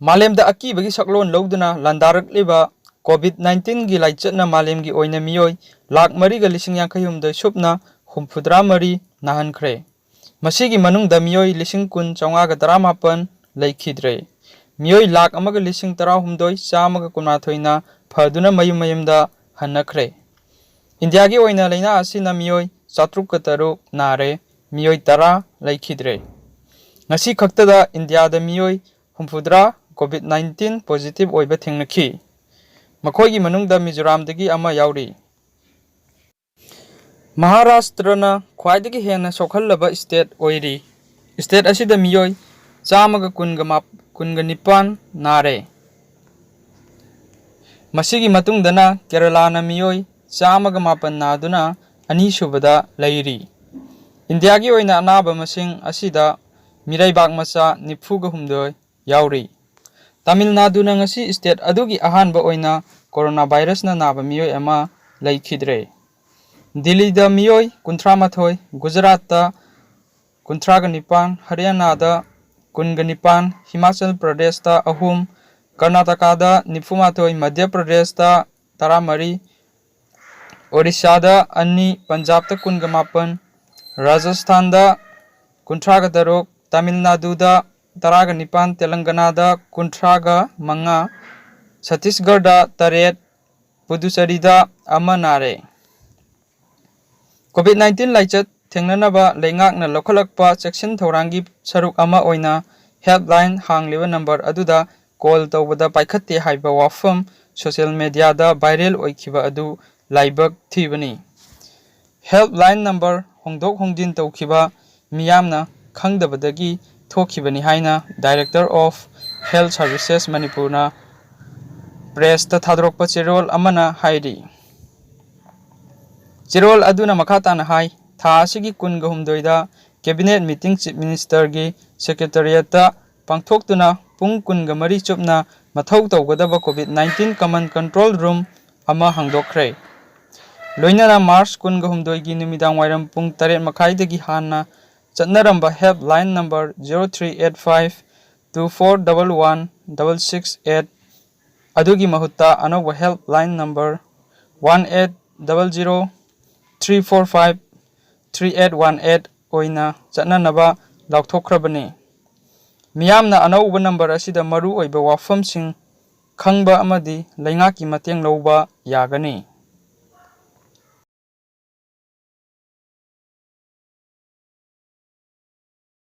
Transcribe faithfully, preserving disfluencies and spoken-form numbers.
ꯃꯥꯂꯦꯝꯗ ꯑꯀꯤꯕꯒꯤ ꯁꯛꯂꯣꯟ ꯂꯧꯗꯨꯅ ꯂꯥꯟꯗꯥꯔꯛꯂꯤꯕ COVID nineteen ꯒꯤ ꯂꯥꯏꯆꯠꯅ ꯃꯥꯂꯦꯝꯒꯤ ꯑꯣꯏꯅ ꯃꯤꯑꯣꯏ ꯂꯥꯈ ꯃꯔꯤꯒ ꯂꯤꯁꯤꯡ ꯌꯥꯡꯈꯩ ꯍꯨꯝꯗꯣꯏ ꯁꯨꯞꯅ ꯍꯨꯝꯐꯨꯇꯔꯥ ꯃꯔꯤ ꯅꯥꯍꯟꯈ꯭ꯔꯦ꯫ ꯃꯁꯤꯒꯤ ꯃꯅꯨꯡꯗ ꯃꯤꯑꯣꯏ ꯂꯤꯁꯤꯡ ꯀꯨꯟ ꯆꯥꯝꯃꯉꯥꯒ ꯇꯔꯥꯃꯥꯄꯟ ꯂꯩꯈꯤꯗ꯭ꯔꯦ꯫ ꯃꯤꯑꯣꯏ ꯂꯥꯈ ꯑꯃꯒ ꯂꯤꯁꯤꯡ ꯇꯔꯥꯍꯨꯝꯗꯣꯏ ꯆꯥꯝꯃꯒ ꯀꯨꯟꯃꯥꯊꯣꯏꯅ ꯐꯗꯨꯅ ꯃꯌꯨꯝ ꯃꯌꯨꯝꯗ ꯍꯟꯅꯈ꯭ꯔꯦ꯫ ꯏꯟꯗꯤꯌꯥꯒꯤ ꯑꯣꯏꯅ ꯂꯥꯏꯅꯥ ꯑꯁꯤꯅ ꯃꯤꯑꯣꯏ ꯆꯥꯇ꯭ꯔꯨꯛꯀ ꯇꯔꯨꯛ ꯅꯥꯔꯦ, ꯃꯤꯑꯣꯏ ꯇꯔꯥ ꯂꯩꯈꯤꯗ꯭ꯔꯦ꯫ ꯉꯁꯤ ꯈꯛꯇꯗ ꯏꯟꯗꯤꯌꯥꯗ ꯃꯤꯑꯣꯏ ꯍꯨꯝꯐꯨꯇꯔꯥ COVID nineteen positive ꯑꯣꯏꯕ ꯊꯦꯡꯅꯈꯤ꯫ ꯃꯈꯣꯏꯒꯤ ꯃꯅꯨꯡꯗ ꯃꯤꯖꯣꯔꯥꯝꯗꯒꯤ ꯑꯃ ꯌꯥꯎꯔꯤ꯫ ꯃꯍꯥꯔꯥꯁꯇ꯭ꯔꯅ ꯈ꯭ꯋꯥꯏꯗꯒꯤ ꯍꯦꯟꯅ ꯁꯣꯛꯍꯜꯂꯕ state ꯑꯣꯏꯔꯤ꯫ State ꯑꯁꯤꯗ ꯃꯤꯑꯣꯏ ꯆꯥꯝꯃꯒ ꯀꯨꯟꯒ ꯃꯥ-, ꯀꯨꯟꯒ ꯅꯤꯄꯥꯟ ꯅꯥꯔꯦ꯫ ꯃꯁꯤꯒꯤ ꯃꯇꯨꯡꯗꯅ ꯀꯦꯔꯂꯥꯅ ꯃꯤꯑꯣꯏ ꯆꯥꯝꯃꯒ ꯃꯥꯄꯟ ꯅꯥꯗꯨꯅ ꯑꯅꯤꯁꯨꯕꯗ ꯂꯩꯔꯤ꯫ ꯏꯟꯗꯤꯌꯥꯒꯤ ꯑꯣꯏꯅ ꯑꯅꯥꯕ ꯃꯁꯤꯡ ꯑꯁꯤꯗ ꯃꯤꯔꯩꯕꯥꯛ ꯃꯆꯥ ꯅꯤꯐꯨꯒ ꯍꯨꯝꯗꯣꯏ ꯌꯥꯎꯔꯤ꯫ ꯇꯥꯃꯤꯜ ꯅꯥꯗꯨꯅ ꯉꯁꯤ state ꯑꯗꯨꯒꯤ ꯑꯍꯥꯟꯕ ꯑꯣꯏꯅ ꯀꯣꯔꯣꯅꯥ ꯚꯥꯏꯔꯁꯅ ꯅꯥꯕ ꯃꯤꯑꯣꯏ ꯑꯃ ꯂꯩꯈꯤꯗ꯭ꯔꯦ꯫ ꯗꯤꯜꯂꯤꯗ ꯃꯤꯑꯣꯏ ꯀꯨꯟꯊ꯭ꯔꯥ ꯃꯥꯊꯣꯏ, ꯒꯨꯖꯔꯥꯠꯇ ꯀꯨꯟꯊ꯭ꯔꯥꯒ ꯅꯤꯄꯥꯟ, ꯍꯔꯤꯌꯥꯅꯥꯗ ꯀꯨꯟꯒ ꯅꯤꯄꯥꯟ, ꯍꯤꯃꯥꯆꯜ ꯄ꯭ꯔꯗꯦꯁꯇ ꯑꯍꯨꯝ, ꯀꯔꯅꯥꯇꯀꯥꯗ ꯅꯤꯐꯨ ꯃꯥꯊꯣꯏ, ꯃꯙ꯭ꯌ ꯄ꯭ꯔꯗꯦꯁꯇ ꯇꯔꯥꯃꯔꯤ, ꯑꯣꯔꯤꯁꯥꯗ ꯑꯅꯤ, ꯄꯟꯖꯥꯕꯇ ꯀꯨꯟꯒ ꯃꯥꯄꯟ, ꯔꯥꯖꯁꯊꯥꯟꯗ ꯀꯨꯟꯊ꯭ꯔꯥꯒ ꯇꯔꯨꯛ, ꯇꯥꯃꯤꯜ ꯅꯥꯗꯨꯗ ꯇꯔꯥꯒ ꯅꯤꯄꯥꯟ, ꯇꯦꯂꯪꯒꯅꯥꯗ ꯀꯨꯟꯊ꯭ꯔꯥꯒ ꯃꯉꯥ, ꯁꯠꯇꯤꯁꯒꯔꯗ ꯇꯔꯦꯠ, ꯄꯨꯗꯨꯆꯦꯔꯤꯗ ꯑꯃ ꯅꯥꯔꯦ꯫ COVID nineteen ꯂꯥꯏꯆꯠ ꯊꯦꯡꯅꯅꯕ ꯂꯩꯉꯥꯛꯅ ꯂꯧꯈꯠꯂꯛꯄ ꯆꯦꯛꯁꯤꯟ ꯊꯧꯔꯥꯡꯒꯤ ꯁꯔꯨꯛ ꯑꯃ ꯑꯣꯏꯅ helpline ꯍꯥꯡꯂꯤꯕ number ꯑꯗꯨꯗ call ꯇꯧꯕꯗ ꯄꯥꯏꯈꯠꯇꯦ ꯍꯥꯏꯕ ꯋꯥꯐꯝ social mediaꯗ viral ꯑꯣꯏꯈꯤꯕ ꯑꯗꯨ ꯂꯥꯏꯕꯛ ꯊꯤꯕꯅꯤ꯫ Helpline number ꯍꯣꯡꯗꯣꯛ ꯍꯣꯡꯖꯤꯟ ꯇꯧꯈꯤꯕ ꯃꯤꯌꯥꯝꯅ ꯈꯪꯗꯕꯗꯒꯤ ꯊꯣꯛꯈꯤꯕꯅꯤ ꯍꯥꯏꯅ Director of Health Services ꯃꯅꯤꯄꯨꯔꯅ pressꯇ ꯊꯥꯗꯣꯔꯛꯄ ꯆꯦꯔꯣꯜ ꯑꯃꯅ ꯍꯥꯏꯔꯤ꯫ ꯆꯦꯔꯣꯜ ꯑꯗꯨꯅ ꯃꯈꯥ ꯇꯥꯅ ꯍꯥꯏ, ꯊꯥ ꯑꯁꯤꯒꯤ ꯀꯨꯟꯒ ꯍꯨꯝꯗꯣꯏꯗ cabinet meeting chief ministerꯒꯤ secretariatꯇ ꯄꯥꯡꯊꯣꯛꯇꯨꯅ ꯄꯨꯡ ꯀꯨꯟꯒ ꯃꯔꯤ ꯆꯨꯞꯅ ꯃꯊꯧ ꯇꯧꯒꯗꯕ COVID nineteen common control room ꯑꯃ ꯍꯥꯡꯗꯣꯛꯈ꯭ꯔꯦ꯫ ꯂꯣꯏꯅꯅ March ꯀꯨꯟꯒ ꯍꯨꯝꯗꯣꯏꯒꯤ ꯅꯨꯃꯤꯗꯥꯡ ꯋꯥꯏꯔꯝ ꯄꯨꯡ ꯇꯔꯦꯠ ꯃꯈꯥꯏꯗꯒꯤ ꯍꯥꯟꯅ ꯆꯠꯅꯔꯝꯕ helpline number zero three eight five two four double one double six eight ꯑꯗꯨꯒꯤ ꯃꯍꯨꯠꯇ ꯑꯅꯧꯕ helpline number one eight double zero three four five three eight one eight ꯑꯣꯏꯅ ꯆꯠꯅꯅꯕ ꯂꯥꯎꯊꯣꯛꯈ꯭ꯔꯕꯅꯤ꯫ ꯃꯤꯌꯥꯝꯅ ꯑꯅꯧꯕ ꯅꯝꯕꯔ ꯑꯁꯤꯗ ꯃꯔꯨ ꯑꯣꯏꯕ ꯋꯥꯐꯝꯁꯤꯡ ꯈꯪꯕ ꯑꯃꯗꯤ ꯂꯩꯉꯥꯛꯀꯤ ꯃꯇꯦꯡ ꯂꯧꯕ ꯌꯥꯒꯅꯤ꯫